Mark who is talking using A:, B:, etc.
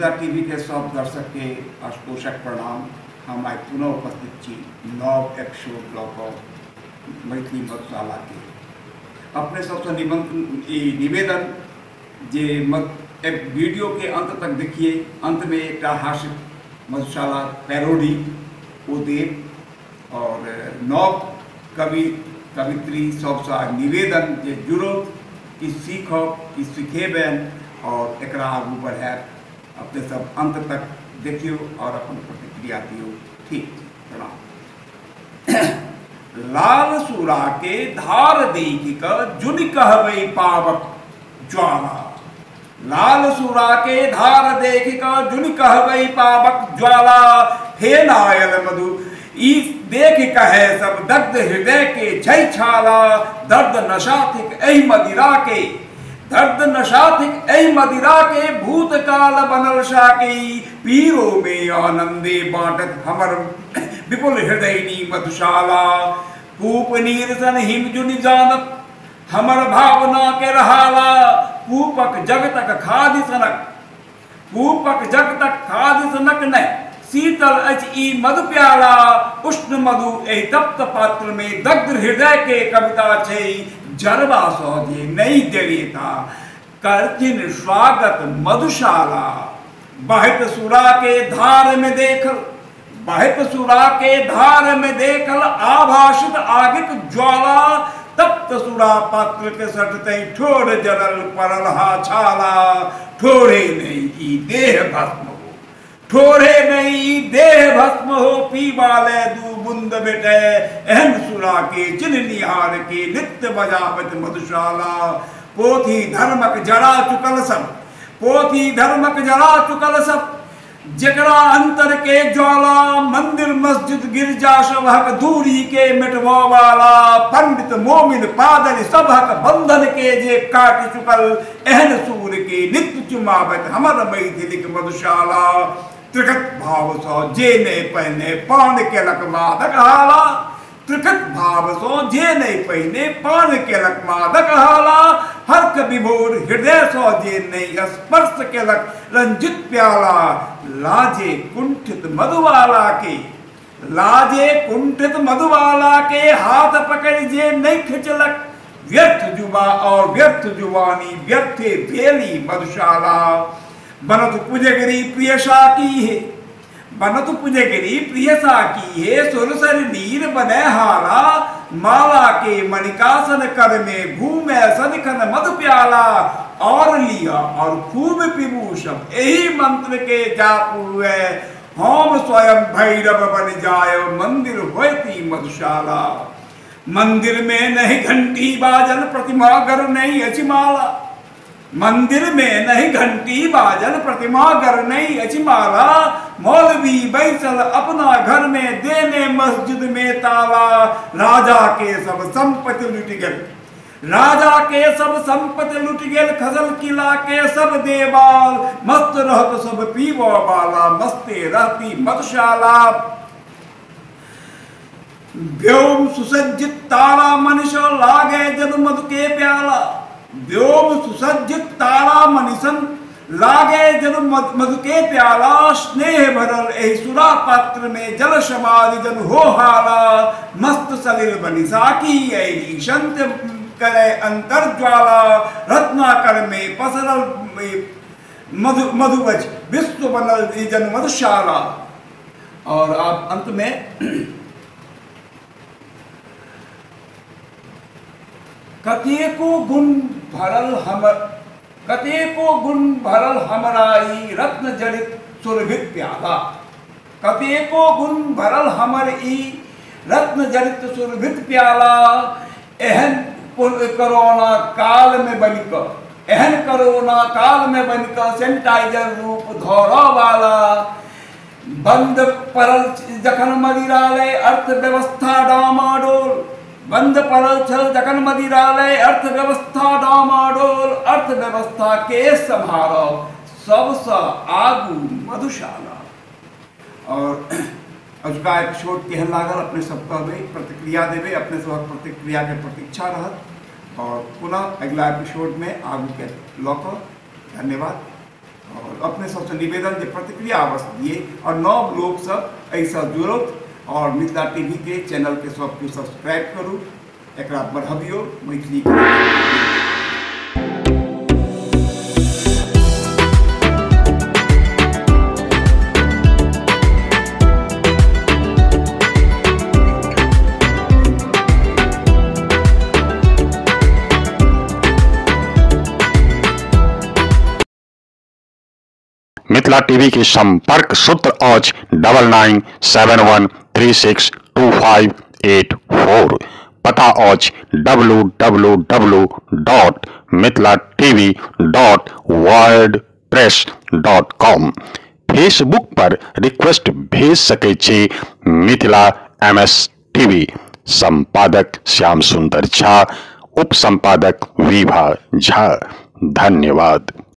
A: Mithila TV के सब दर्शक के आशुतोषक प्रणाम। हम आइ पुनः उपस्थित छी नव एपिसोड लऽ कऽ मैथिली मधुशाला के। अपने सबसे निवेदन जे वीडियो के अंत तक देखिए, अंत में एक हास्य मधुशाला पैरोडी ओ देव और नव कवि कवित्री सबसे निवेदन जे जुड़ो कि सीखब कि सिखेबनि और एकरा आगू बढ़ायब। अपने सब अंत तक देखियो और अपन प्रतिक्रिया दियो। ठीक, प्रणाम। लाल सुरा के धार देखि क जुनि कहबै पावक ज्वाला, लाल सुरा के धार देखि क जुनि कहबै पावक ज्वाला, फेन आयल मधु ई देख कहे सब दग्ध हृदय के छै छाला, दर्द नशा थिक एहि मदिरा के, दर्द नशा थिक एहि मदिरा के, भूतकाल बनल साकी, पीरो में आनंदे बाँटत हमर विपुल हृदयनी मधुशाला, कूप नीर सन हिम जुनि जानत हमर भावना के रहाला, कूपक जगतक खादि सनक, कूपक जगतक खादि सनक नहि शीतल अछि ई मधु प्याला, उष्ण मधु एहि तप्त पात्र में दग्ध हृदय के कविता छै, जरबा सँ जे नहि देवेता करथिन स्वागत मधुशाला, बहत सुरा के धार में देखल, बहत सुरा के धार में देखल आभाषित आगिक ज्वाला, तप्त सुरा पात्र के सटते ठोर जरल परल हा छाला, ठोरे नहीं ई देह भस्म हो, ठोरे नहीं ई देह भस्म हो, पीबा ले दू बूंद बेटे, एहन सुरा के चिन्हनिहार के नित्य बजावत मधुशाला, पोथी धर्मक जरा चुकल सब, पोथी धर्मक जरा चुकल सब, जकरा अंतर के ज्वाला, मंदिर मस्जिद गिरजा सबहक दूरी के मिटवा वाला, पंडित मोमिन पादरी सबहक बंधन के जे काट चुकल, एहन सूर के नित्य चुमावत हमर मैथिलीक मधुशाला, त्रिकट भाव सँ जे नहि पहिने पान केलक मादक हाला, त्रिकट भाव सँ जे नहि पहिने पान केलक मादक हाला, हर्ख विभोर हृदय सँ जे नहि स्पर्श केलक रंजित प्याला, लाजे कुंठित मधुबाला के, लाजे कुंठित मधुबाला के हाथ पकड़ जे नहि खिंचलक, व्यर्थ जुबा और व्यर्थ जुबानी व्यर्थे भेली मधुशाला, बनत पुजगरी प्रिय साकी है, बनत पुजगरी प्रिय साकी है, सुरसर नीर बने हाला, माला के मणिकासन कर में घूमे सदिखन मधु प्याला, और लिया और खूब पीबू सब यही मंत्र के जाप हुए, हम स्वयं भैरव बन जाय मंदिर होती मधुशाला, मंदिर में नहीं घंटी बाजल प्रतिमा घर नहीं अछि माला, मंदिर में नहीं घंटी बाजल प्रतिमा घर नहीं अछि माला, मौलवी बैसल अपना घर में देने मस्जिद में ताला, राजा के सब संपत्ति लुट गेल, राजा के सब संपत्ति लुट गेल, खसल किला के सब देवाल, मस्त रहत सब पीबो वाला, मस्ते रहती मधुशाला, व्योम सुसज्जित तारा मनुष्य लागे जन मधु के प्याला, व्योम सुसज्जित तारा मनिसन लागे जन मधु के प्याला, स्नेह भरल एहि सुरा पात्र में जल समाधि जन हो हाला, मस्त सलिल बनि साकी एहि संत करे अंतर ज्वाला, रत्नाकर में पसरल मधु मधुबज विश्व बनल जन मधुशाला। और आप अंत में कतेको गुण भरल हमर, कतेको गुण भरल हमरा ई रत्न जड़ित सुरभित प्याला, कतेको गुण भरल हमर ई रत्न जड़ित सुरभित प्याला, एहन कोरोना काल में बनिक, एहन कोरोना काल में बनिक सैनिटाइजर रूप धरऽ वाला, बंद पड़ल जखन मदिरालय अर्थव्यवस्था डामाडोल, बंद पड़ल छल जखन मदिरालय अर्थव्यवस्था डामाडोल, अर्थव्यवस्था के सम्हारब सबसँ आगू मधुशाला। और अजुका एपिसोड केहन लागल अपने सब कहबै, प्रतिक्रिया देबै, अपने सबक प्रतिक्रिया के प्रतीक्षा रहत और पुनः अगिला एपिसोड में आगू के लऽ कऽ धन्यवाद। और अपने सबसे निवेदन जे प्रतिक्रिया अवश्य दिए और नव लोग सब एहिसँ जुड़त और मिथिला टीवी के चैनल के सब केओ सब्सक्राइब करू, एकरा बढ़बियौ मैथिली के।
B: मिथिला टीवी के संपर्क सूत्र अछि 9971362584। पता अछि www.mithilatv.wordpress.com। Facebook पर रिक्वेस्ट भेज सकै छी मिथिला MS TV। संपादक श्याम सुंदर झा, उप संपादक विभा झा। धन्यवाद।